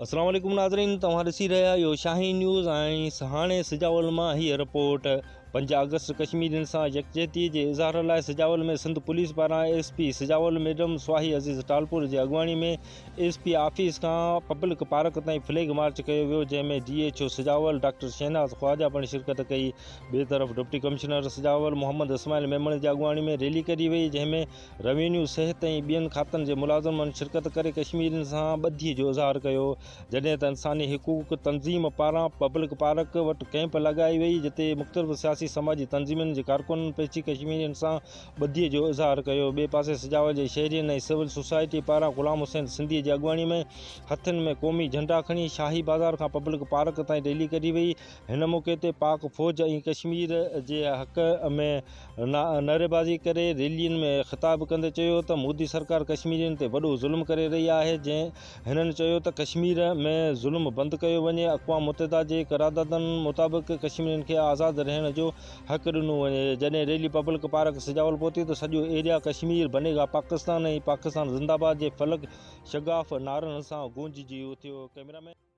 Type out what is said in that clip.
السلام عليڪم ناظرين توهان ڏسي رهيا آهيو شاهين نيوز ۽ هاڻي سجاول مان هيء رپورٽ پنج آگسٽ ڪشميرين سان يڪجهتي جي اظهار لاء سجاول ۾ سنڌ پوليس پاران S P Sujawal madam Swahi Aziz Talpur جي اڳواڻي ۾ ايس پي آفيس کان پبلڪ پارڪ تائين فليگ مارچ ڪيو ويو جنهن ۾ D H O Sujawal doctor Shahnaz Khawaja پڻ شرڪت ڪئي ٻئي طرف ڊپٽي ڪمشنر سجاول محمد اسماعيل ميمڻ جي اڳواڻي ۾ ريلي ڪڍي وئي جنهن ۾ روينيو، صحت ۽ ٻين کاتن جي ملازمن شرڪت ڪري ڪشميرين سان ٻڌي جو اظهار ڪيو، جڏهن ته انساني حقوق تنظيم پاران پبلڪ پارڪ وٽ ڪئمپ لڳائي وئي جتي مختلف سياسي سماجي تنظيمن جي ڪارڪنن پهچي ڪشميرين سان ٻڌي جو اظهار ڪيو، ٻئي پاسي سجاول جي شهرين ۽ سول سوسائٽي پاران غلام حسين سنڌي جي اڳواڻي ۾ هٿن ۾ قومي جهنڊا کڻي شاهي بازار کان پبلڪ پارڪ تائين ريلي ڪڍي وئي، هن موقعي تي پاڪ فوج ۽ ڪشمير جي حق ۾ نعريبازي ڪري ريلين ۾ خطاب ڪندي چيو ته مودي سرڪار ڪشميرين تي وڏو ظلم ڪري رهي آهي جنهن هنن چيو ته ڪشمير ۾ ظلم بند ڪيو وڃي اقوام متحده جي قراردادن مطابق ڪشميرين کي آزاد رهڻ جو حق ڏنو وڃي جڏهن ريلي پبلڪ پارڪ سجاول پهتي ته سڄو ايريا ڪشمير بنيگا پاڪستان ۽ پاڪستان زنده باد جي فلڪ شگاف نعرن سان گونججي اٿيو ڪئميرا مين.